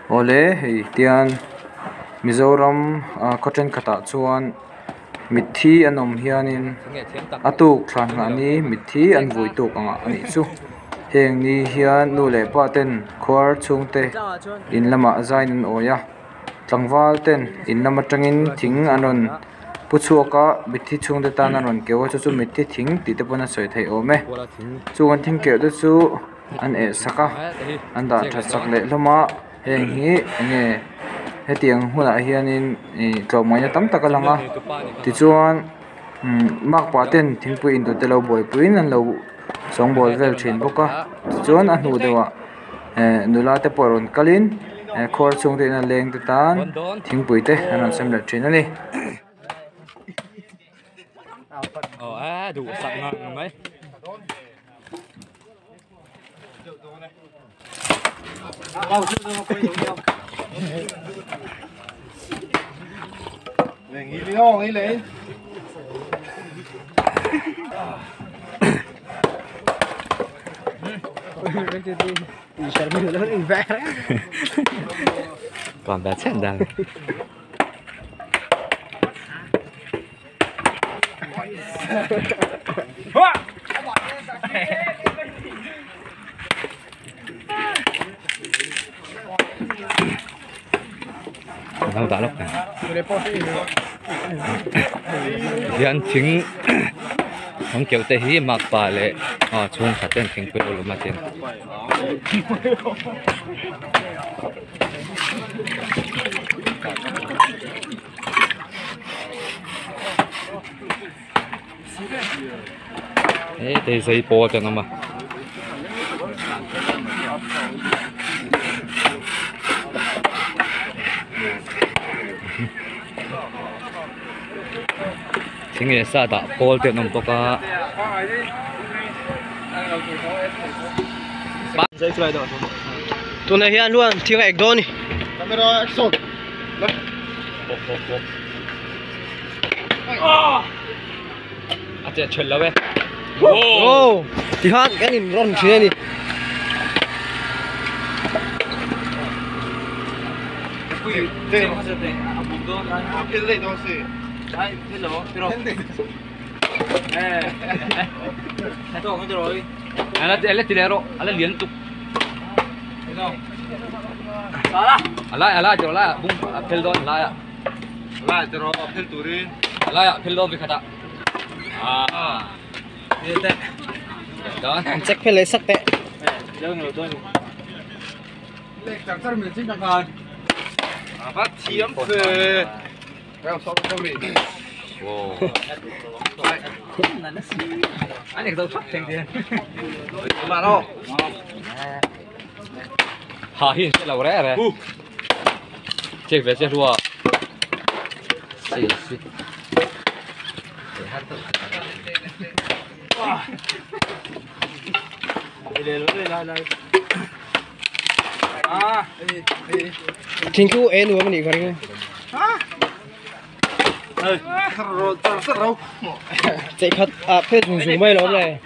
Awle hei tian Mizoram ah khaw thenkhatah chuan mitthi an awm hianin a tuk thlan nghah ni mitthi an vui tuk ang ah anih chu heng ni hian nu leh pa ten khuar chhungte in lamah zaiin an awi a tlangval ten in lam atangin thing an rawn pu chhuak a mitthi chhungte tan an rawn keuh a chu chu mitthi thing tih te pawn a sawi theih awm e chung an thing keuh te chu. An eh sak a an dah that sak leh hlawm a heng hi eng nge hetiang hunah hianin ih tlawmngaihna tam tak a lang a tichuan umm makpa ten thingpui in tur te lo buaipuiin an lo sawngbawl vel thin bawk a tichuan a hnu deuhah eh nula te pawh rawn kalin eh khuar chhung te ina leng te tan thingpui te an rawn sem leh thin a ni. Còn bé chết đang Đâu đã lúc này hian thing an keuh te hi makpa leh ah chhungkhat ten thingpui lo lum a tin. Hei zai pawl te an awm a. Thing leh sa dah pawl te an awm bawk a. Tunah hian huan thing a ek dawn a ni. A che thelh lo e. Wow! Tikhan kan in rawn thin a ni. Ala ala ti leh rawh ala lian tuk. Ala ala ti rawh lai ah bung a phel dawn lai ah. Lai ti rawh a phel turin. Lai ah phel dawn vekhat ah. Ah. An check phel leh sak teh. Thiam fe. Wow. Anh này đâu sắp thành tiền. Hà hi sẽ lâu rẻ rồi. Check về check rùa. Xì xì. Thing chu e nuam a nih ka ring. Chạy khat à phê dùng dùng mây lắm này.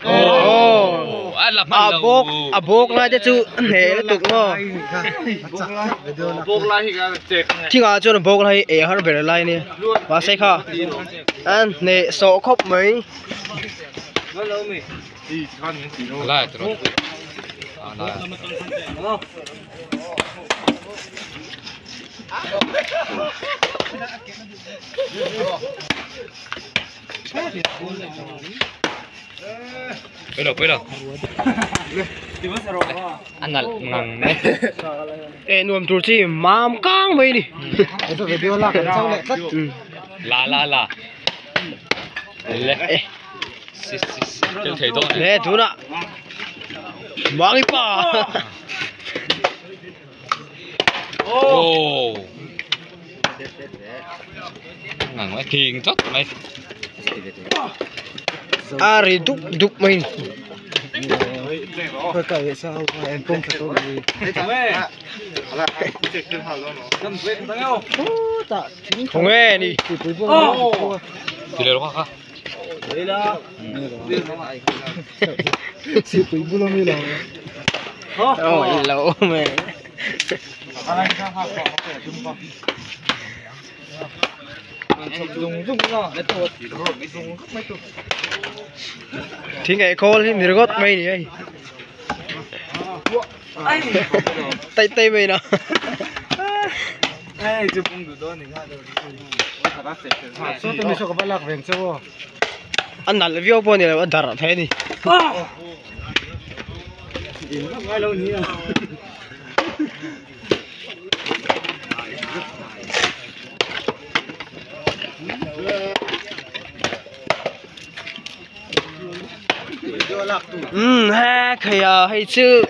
Oh, A bawk a bawk lai te chu a hneh lutuk maw. Thingah chuan a bawk lai hi ei har ber lai a nia mahse kha a hneh sawh khawp mai. A nalh ngang mai. Eh nuam tur chi mam kang mai a ni. La la la. Le. Si si si. Thil thei dawn. Le tunah Mangi pa. Oh. Ngang mai thing tlat mai. A ri dup dup mai ni. Khawnge ni. Ti leh rawh kha. Ôi lâu mày. Thì ngày cô thì nửa gót mày này. Tay tay mày nào. Anh đặt view bao nhiêu là đặt thế đi. Ha khaya hay chứ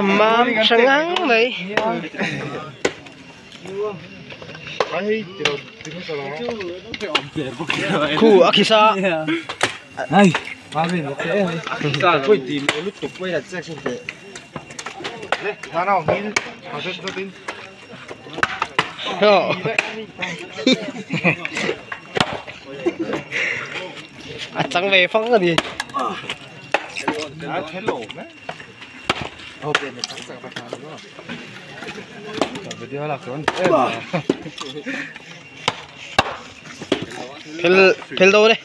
mam sang đấy. Khu akisa. Này, ba bên nó sẽ akisa quay tìm lúc tục quay là chắc không thể. Thằng nào nghĩ, thằng sẽ tin. À chẳng về phong cái gì. À thế lỗ mấy. Ô bên này chẳng bắt hàng nữa. Phel đâu đây?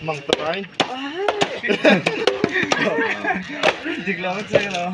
Mang tay. Dig lắm chơi nào.